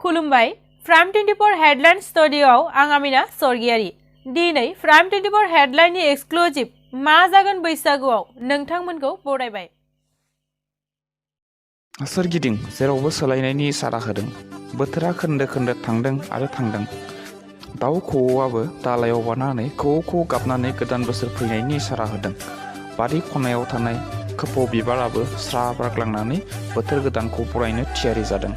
खुलुमबाय prime 24 headline स्टुडियोआव आं आमिना सरगियारि दिनै प्राइम 24 हेडलाइननि एक्सक्लुसिव मा जागोन बैसागुआव नोंथांमोनखौ बरायबाय। सोरगिदिं जेरावबो सोलायनायनि इसारा होदों। बोथोरा खोन्दो खोन्दो थांदों आरो थांदों। दाउ खौवौआबो दालायाव बानानै खौवौ खौवौ गाबनानै गोदान बोसोर फैनायनि इसारा होदों। बारि खनायाव थानाय खोफौ बिबाराबो स्रा बारग्लांनानै बोथोर गोदानखौ बरायनो थियारि जादों।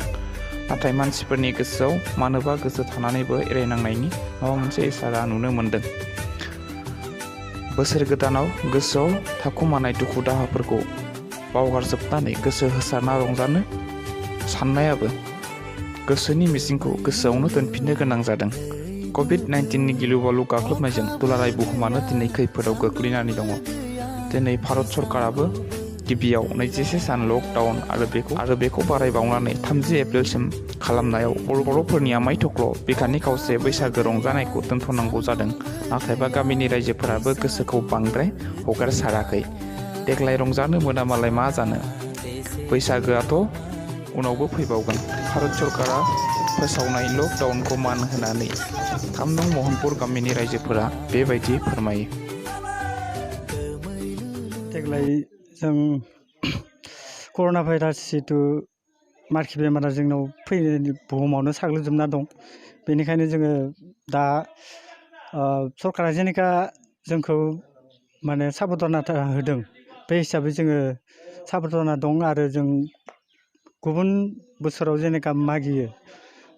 नाथाय मानसिफोरनि गोसोआव मानोबा गोसो थानानैबो एरायनांनायनि माबा मोनसे इसारा नुनो मोन्दों। बोसोर गोदानाव गोसोआव थाखुमानाय दुखु दाहाफोरखौ बावगारजोबनानै गोसो होसारना रंजानो साननायाबो गोसोनि मिजिंखौ गोसोआवनो दोनफिननो गोनां जादों। कभिड-19नि गिलु-बालु गाग्लोबनायजों दुलाराय बुहुमानो दिनै खैफोदाव गोग्लैनानै दङ। दिनै भारत सरकाराबो गिबियाव 24 सान लकडाउन आरो बेखौ बारायबावनानै 30 एप्रिलसिम खालामनायाव बर'फोरनि आमाय थख्ल' बिखानि खावसे बैसागो रंजानायखौ दोनथ'नांगौ जादों। नाथायबा गामिनि रायजोफोराबो गोसोखौ बांद्राय हगारसाराखै। देग्लाय रंजानो मोनामालाय मा जानो, बैसागोआथ' उनावबो फैबावगोन। भारत सरकारा फोसावनाय लकडाउनखौ मान होनानै 3 नं महनपुर गामिनि रायजोफोरा बेबायदि फोरमायो। देग्लाय जों कर'ना भाइरास जिथु मारखि बेमारा जोंनाव फैनो बुहुमावनो साग्लोबजोबना दं। बेनिखायनो जोङो दा सरकारा जेनेखा जोंखौ माने साबधानता होदों, बे हिसाबै जोङो साबधाना दं आरो जों गुबुन बोसोराव जेनेखा मागियो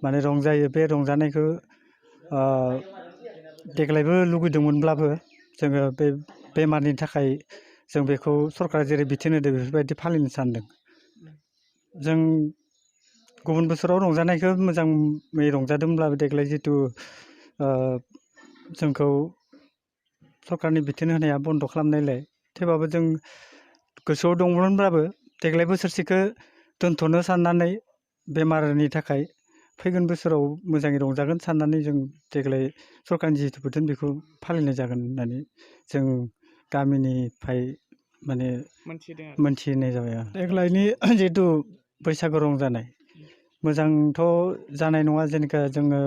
माने रंजायो, बे रंजानायखौ देग्लायबो लुगैदोंमोनब्लाबो जोङो बे बेमारनि थाखाय जों बेखौ सरकारा जेरै बिथोन होदों बेफोरबायदि फालिनो सानदों। जों गुबुन बोसोराव रंजानायखौ मोजाङै रंजादोंब्लाबो देग्लाय जिथु जोंखौ सरकारनि बिथोन होनाया बन्द' खालामनायलाय थेवबाबो जों गोसोआव दंमोनब्लाबो देग्लाय बोसोरसेखौ दोनथ'नो साननानै बेमारनि थाखाय फैगोन बोसोराव मोजाङै रंजागोन साननानै जों देग्लाय सरकारनि जिथु बिथोन बेखौ फालिनाय जागोन होननानै जों गामिनिफ्राय माने मोनथिनाय जाबाय। देग्लायनि जिथु बैसागु रंजानाय मोजांथ' जानाय नङा। जेनेखा जोङो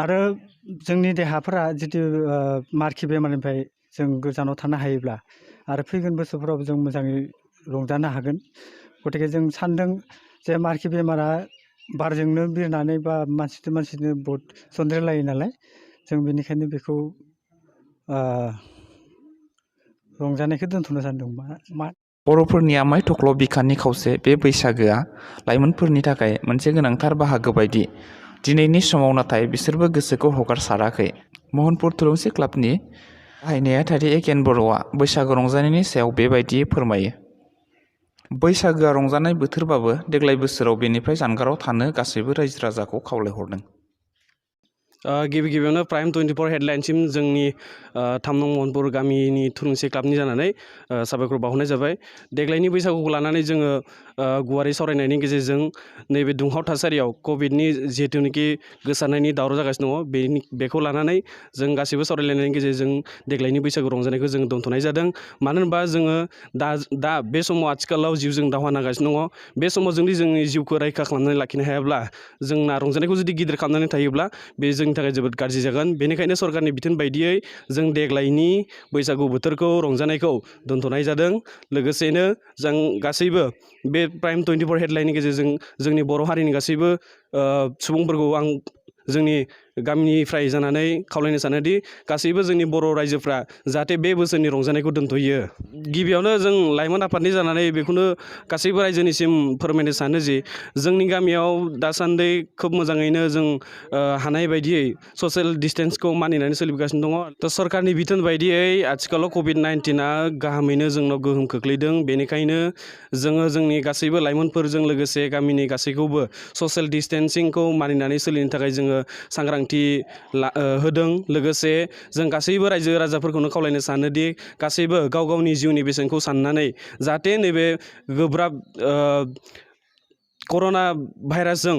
आरो जोंनि देहाफोरा जिथु मारखि बेमारनिफ्राय जों गोजानाव थानो हायोब्ला आरो फैगोन बोसोरफोराव जों मोजाङै रंजानो हागोन। गतिके जों सानदों जे मारखि बेमारा बारजोंनो बिरनानै बा मानसिजों मानसिनो बहुद सन्देरलायो नालाय, जों बेनिखायनो बेखौ रंजानायखौ दोनथ'नो सानदों। बर'फोरनि आमाय थख्ल' बिखानि खावसे बे बैसागोआ लाइमोनफोरनि थाखाय मोनसे गोनांथार बाहागो बायदि। दिनैनि समाव नाथाय बिसोरबो गोसोखौ हगारसाराखै। महनपुर थुलुंसि क्लाबनि गाहाय नेहाथारि एकेन बर'आ बैसागो रंजानायनि सायाव बेबायदि फोरमायो। बैसागोआ रंजानाय बोथोरबाबो देग्लाय बोसोराव बेनिफ्राय जानगाराव थानो गासैबो रायजो राजाखौ खावलायहरदों। गिबियावनो प्राइम 24 हेडलाइनसिम जोंनि 3 नं महनपुर गामिनि थुलुंसि क्लाबनि जानानै साबायखर बावहरनाय जाबाय। देग्लायनि बैसागुखौ लानानै जोङो गुवारै सावरायनायनि गेजेरजों नैबे दुंहाव थासारियाव कभिडनि जिहेथुनिखि गोसारनायनि दावराव जागासिनो दङ, बेखौ लानानै जों गासैबो सावरायलायनायनि गेजेरजों देग्लायनि बैसागु रंजानायखौ जों दोनथ'नाय जादों। मानो होनबा जोङो दा बे समाव आथिखालाव जिउजों दावहा नांगासिनो दङ। बे समाव जुदि जोंनि जिउखौ रैखा खालामनानै लाखिनो हायाब्ला, जोंना रंजानायखौ जुदि गिदिर खालामनानै थायोब्ला बे जोंनि थाखाय जोबोद गाज्रि जागोन। बेनिखायनो सरकारनि बिथोन बायदियै जों देग्लायनि बैसागु बोथोरखौ रंजानायखौ दोनथ'नाय जादों। लोगोसेनो जों गासैबो बे प्राइम 24 हेडलाइननि गेजेरजों जोंनि बर' हारिनि गासैबो सुबुंफोरखौ आं जोंनि गामिनिफ्राय जानानै खावलायनो सानोदि गासैबो जोंनि बर' रायजोफ्रा जाहाथे बे बोसोरनि रंजानायखौ दोनथ'यो। गिबियावनो जों लाइमोन आफादनि जानानै बेखौनो गासैबो रायजोनिसिम फोरमायनो सानो जि जोंनि गामियाव दासान्दि खोब मोजाङैनो जों हानाय बायदियै ससियेल डिस्टेन्सखौ मानिनानै सोलिगासिनो दङ। दा सरकारनि बिथोन बायदियै आथिखालाव कभिड-19आ गाहामैनो जोंनाव गोहोम खोख्लैदों। बेनिखायनो जोङो जोंनि गासैबो लाइमोनफोरजों लोगोसे गामिनि गासैखौबो ससियेल डिस्टेन्सिंखौ मानिनानै सोलिनो थाखाय जोङो सांग्रांथि होदों। लोगोसे जों गासैबो रायजो राजाफोरखौनो खावलायनो सानोदि गासैबो गाव गावनि जिउनि बेसेनखौ साननानै जाहाथे नैबे गोब्राब कर'ना भाइरासजों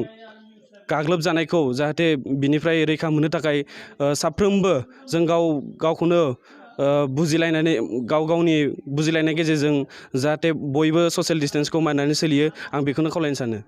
गाग्लोबजानायखौ जाहाथे बिनिफ्राय रैखा मोननो थाखाय साफ्रोमबो जों गावखौनो बुजिलायनानै गाव गावनि बुजिलायनाय गेजेरजों जाहाथे बयबो ससियेल डिस्टेन्सखौ मानिनानै सोलियो, आं बेखौनो खावलायनो सानो।